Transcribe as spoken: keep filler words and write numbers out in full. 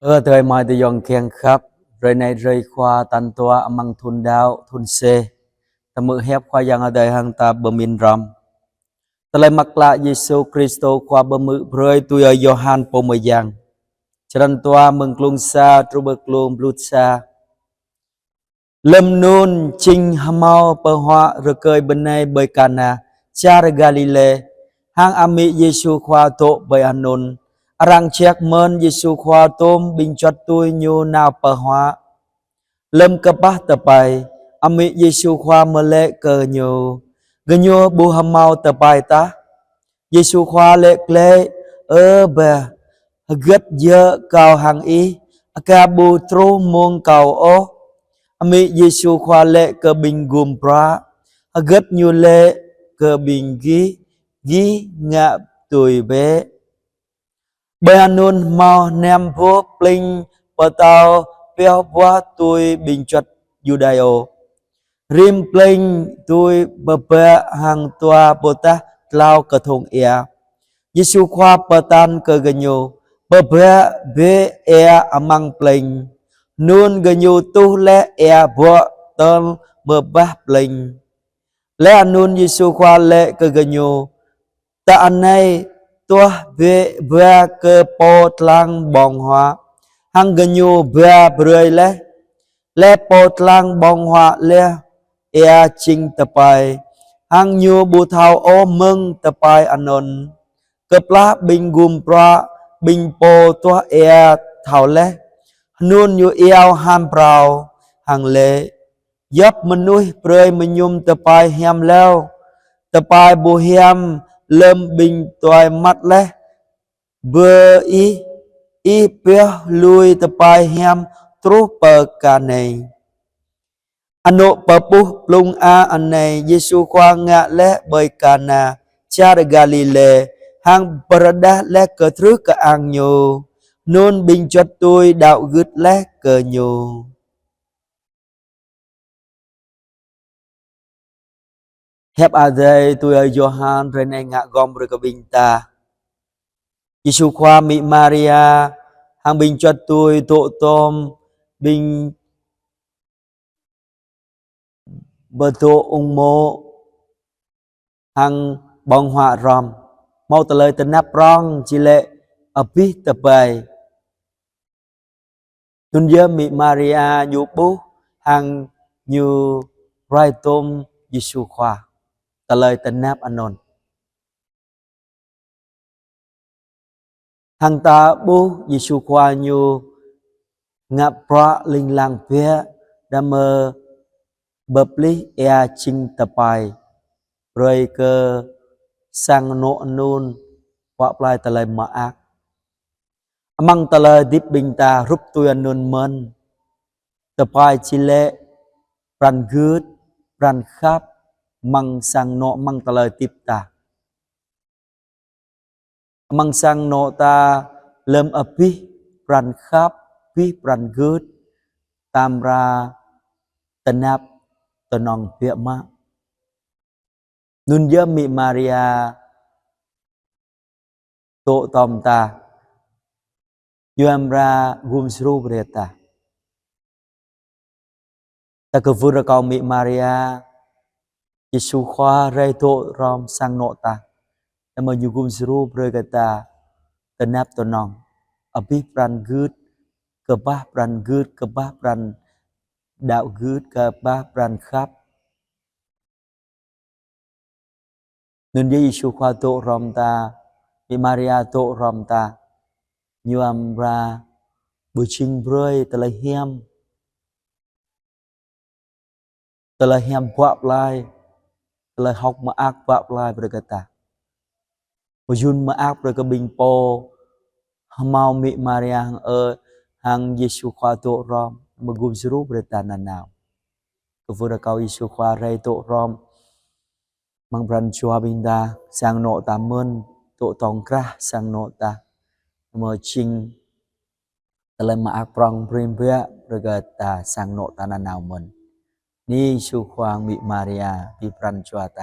Ơ adơi amai ayŏng kiăng khăp, hrơi anai hrơi Khua tal dua amăng thun đăo, thun C. Ta hmư̆ hiăp Khua Yang Adai hăng ta pơmĭn hrŏm. Tơlơi mơak klă Yêsu Krist Khua pơhmư̆ brơi tui Ơi Yôhan Pô Mơyang. Črăn dua, mơ̆ng klŭng sa truh pơ klŭng pluh sa. Lơm anŭn jing hơmâo pơhuă rơkơi bơnai ƀơi Kana, čar Galilê, hăng amĭ Yêsu Khua dŏ ƀơi anŭn. Arăng jak mơ̆n Yêsu Khua tôm ƀing juăt tui Ñu nao pơhuă. Lơm kơƀah tơpai, amĭ Yêsu Khua mơlĕ kơ gơñu: Gơñu ƀu hơmâo tơpai tah. Yêsu Khua laĭ glaĭ: Ơ bah, hơgĕt djơ̆ Kâo hăng ih, aka ƀu truh mông Kâo ôh. Amĭ Yêsu Khua laĭ kơ ƀing gum bruă: Hơgĕt Ñu laĭ kơ ƀing gih, gih ngă tui bĕ. Ƀơi anŭn hơmâo năm boh plĕnh pơtâo pioh buah tui ƀing juăt Yuđaiô. Rĭm plĕnh dưi pơbă hăng dua ƀôdah klâo kơthŭng ia. Yêsu Khua pơtă kơ gơñu: Pơbă bĕ ia amăng plĕnh. Anŭn gơñu tuh laih ia bŏ tơl pơbah plĕnh. Laih anŭn Yêsu Khua laĭ kơ gơñu: Tơ anai tuah bĕ ba kơ pô tlang ƀơ̆ng huă. Hăng gơñu ba brơi laih. Laih pô tlang ƀơ̆ng huă laĭ ia jing tơpai, hăng ñu ƀu thâo ôh mơ̆ng tơpai anŭn. Kơplah ƀing gum bruă, ƀing pô tuah ia thâo laih, anŭn ñu iâu ham phrâo hăng laĭ: Djop mơnuih brơi mơñum tơpai hiam hlâo. Tơpai ƀu hiam lơm ƀing tuai măt laih. Bơ ih, ih pioh lui tơpai hiam truh pơ kơ anai. Anŏ pơƀuh blung a anai Yêsu Khua ngă laih ƀơi Kana, čar Galilê, hăng pơrơđah laih kơtrưh kơang Ñu. Anŭn ƀing juăt tui đăo gưt laih kơ Ñu. Hiăp Adai tui Ơi Yôhan hrơi anai ngă gŏm brơi kơ ƀing ta. Yêsu Khua, amĭ Maria, hăng ƀing juăt tui dŏ tôm ƀing pơdŏ ung mô̆ hăng ƀơ̆ng huă hrŏm. Hơmâo tơlơi tơnap prŏng či laĭ abih tơpai. Anŭn yơh amĭ Maria ñu ƀuh hăng ñu rai tôm Yêsu Khua. Tơlơi tơnap anŭn. Hăng ta ƀuh Yêsu Khua ñu ngă bruă ling lang biă, đah mơ̆ pơplih ia jing tơpai brơi kơ sang anŏ anŭn huă plai tơlơi mơak. Amăng tơlơi hơdip ƀing ta hrup tui anŭn mơ̆n. Tơpai či laĭ pran gưt, pran khăp amăng sang anŏ, amăng tơlơi hơdip ta. Amăng sang anŏ ta lơm abih pran khăp, abih pran gưt, ta amra tơnap tơnong biă mă. Anŭn yơh amĭ Maria dŏ tôm ta, yua amra gum djru brơi ta. Ta kwưh rơkâo amĭ Maria, Yêsu Khua rai dŏ hrŏm sang anŏ ta, đah mơ̆ ñu gum djru brơi kơ ta tơnap tơnong, abih pran gưt, kơƀah pran gưt, kơƀah pran đăo gưt, kơƀah pran khăp. Anŭn yơh Yêsu Khua dŏ hrŏm ta, amĭ Maria dŏ hrŏm ta, ñu amra pơjing brơi tơlơi hiam, tơlơi hiam huă plai, tơlơi hơ̆k mơak huă plai brơi kơ ta. Pơjun mơak brơi kơ ƀing pô hơmâo amĭ Maria hăng ơi, hăng Yêsu Khua dŏ hrŏm, mơ̆ gum djru brơi ta nanao. Kwưh rơkâo Yêsu Khua rai dŏ hrŏm amăng pran jua ƀing ta, sang anŏ ta mơ̆n, dŏ tŏng krah sang anŏ ta, mơ̆ jing tơlơi mơak prŏng brơi biă brơi kơ ta sang anŏ ta nanao mơ̆n. Ni Yêsu Khua, amĭ Maria, abih pran jua ta.